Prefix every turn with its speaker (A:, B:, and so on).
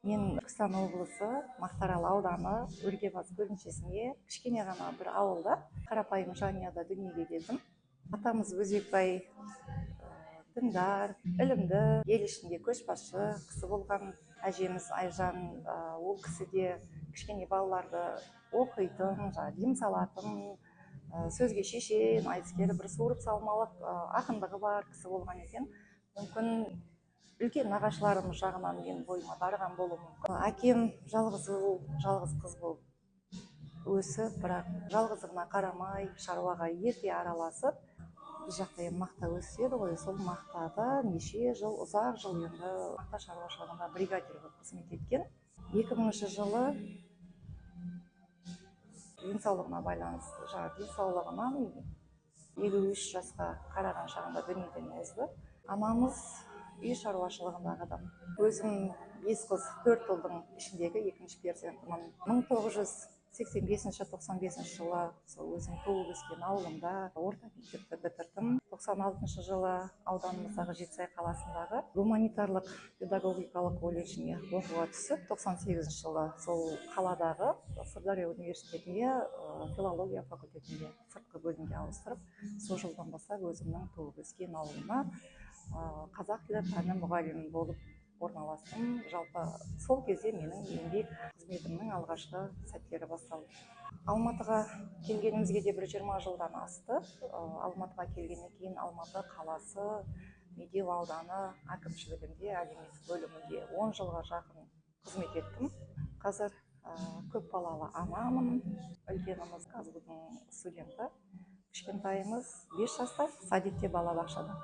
A: Мен Түркістан облысы, Мақтаарал ауданы, Өргебас бөлімшесінде, кішкене ғана бір ауылда, қарапайым жанұяда дүниеге келдім. Атамыз Өзекбай діндар, ілімді, ел ішінде көшбасшы кісі болған. Әжеміз Айжан, ол кісі де кішкене балаларды оқитын, жаңағы дем салатын, сөзге шешен, айтыскер, бір суырып салмалық ақындығы бар кісі болған екен. Мүмкін, үлкен нағашыларым жағынан мен бойыма дарыған болуы мүмкін. Әкем жалғыз ұл, жалғыз қыз болып өсіп, бірақ жалғыздығына қарамай шаруаға ерте араласып, біз жақта енді мақта өседі ғой, сол мақтада неше жыл, ұзақ жыл енді мақта шаруашылығында бригадир болып қызмет еткен. 2000 жылы денсаулығына байланысты, жаңағы денсаулығынан 53 жасқа қараған шағында дүниеден озды. Анамыз үй шаруашылығындағы адам. Өзім бес қыз, төрт ұлдың ішіндегі екінші перзентімін. 1985, 95 жылы сол өзім туып өскен ауылымда орта мектепті бітірдім. 96 жылы ауданымыздағы Жетісай қаласындағы гуманитарлық педагогикалық колледжіне оқуға түсіп, 98 жылы сол қаладағы Сырдария университетіне филология факультетінде сыртқы бөлімге ауыстырып, сол жылдан бастап өзімнің туып өскен ауылыма қазақ тілі пәні мұғалімі болып орналастым. Жалпы, сол кезде менің еңбек қызметімнің алғашқы сәттері басталды. Алматыға келгенімізге де бір 20 жылдан асты. Алматыға келгеннен кейін Алматы қаласы, Медеу ауданы әкімшілігінде, әлеуметтік бөлімінде 10 жылға жақын қызмет еттім. Қазір көп балалы анамын. Үлкеніміз КазГУ-дың студенті, кішкентайымыз 5 жаста, садикте, балабақшада.